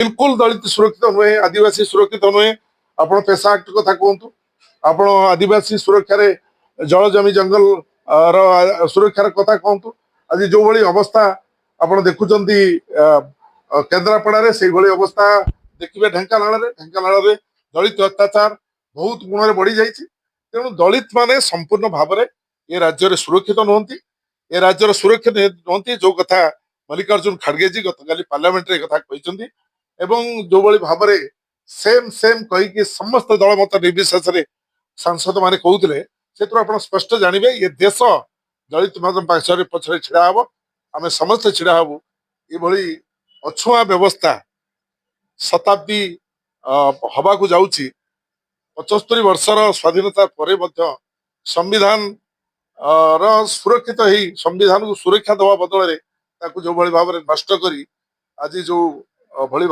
ବିଲକୁଲ ଦଳିତ ସୁରକ୍ଷିତ ନୁହେଁ, ଆଦିବାସୀ ସୁରକ୍ଷିତ ନୁହେଁ। ଆପଣ ପେସା ଆକ୍ଟ କଥା କୁହନ୍ତୁ, ଆପଣ ଆଦିବାସୀ ସୁରକ୍ଷାରେ ଜଳ, ଜମି, ଜଙ୍ଗଲ ର ସୁରକ୍ଷାର କଥା କୁହନ୍ତୁ। ଆଜି ଯୋଉଭଳି ଅବସ୍ଥା ଆପଣ ଦେଖୁଛନ୍ତି କେନ୍ଦ୍ରାପଡ଼ାରେ, ସେଇଭଳି ଅବସ୍ଥା ଦେଖିବେ ଢେଙ୍କାନାଳରେ। ଢେଙ୍କାନାଳରେ ଦଳିତ ଅତ୍ୟାଚାର ବହୁତ ଗୁଣରେ ବଢି ଯାଇଛି। ତେଣୁ ଦଳିତ ମାନେ ସମ୍ପୂର୍ଣ୍ଣ ଭାବରେ ଏ ରାଜ୍ୟରେ ସୁରକ୍ଷିତ ନୁହନ୍ତି, ଏ ରାଜ୍ୟର ସୁରକ୍ଷିତ ନୁହନ୍ତି। ଯୋଉ କଥା ମଲ୍ଲିକାର୍ଜୁନ ଖାଡଗେଜୀ ଗତକାଲି ପାର୍ଲାମେଣ୍ଟରେ ଏ କଥା କହିଛନ୍ତି ଏବଂ ଯୋଉଭଳି ଭାବରେ ସେମ୍ ସେମ୍ କହିକି ସମସ୍ତ ଦଳ ମତ ନିର୍ବିଶେଷରେ ସାଂସଦ ମାନେ କହୁଥିଲେ, ସେଥିରୁ ଆପଣ ସ୍ପଷ୍ଟ ଜାଣିବେ ଏ ଦେଶ ଦଳିତ ମାନଙ୍କ ପଛରେ ପଛରେ ଛିଡା ହବ। ଆମେ ସମସ୍ତେ ଛିଡା ହବୁ। ଏଭଳି ଅଛୁଆଁ ବ୍ୟବସ୍ଥା ଶତାବ୍ଦୀ ହବାକୁ ଯାଉଛି। 75 ବର୍ଷର ସ୍ୱାଧୀନତା ପରେ ମଧ୍ୟ ସମ୍ବିଧାନ ର ସୁରକ୍ଷିତ ହେଇ ସମ୍ବିଧାନକୁ ସୁରକ୍ଷା ଦେବା ବଦଳରେ ତାକୁ ଯୋଉଭଳି ଭାବରେ ନଷ୍ଟ କରି ଆଜି ଯୋଉ ଭଳି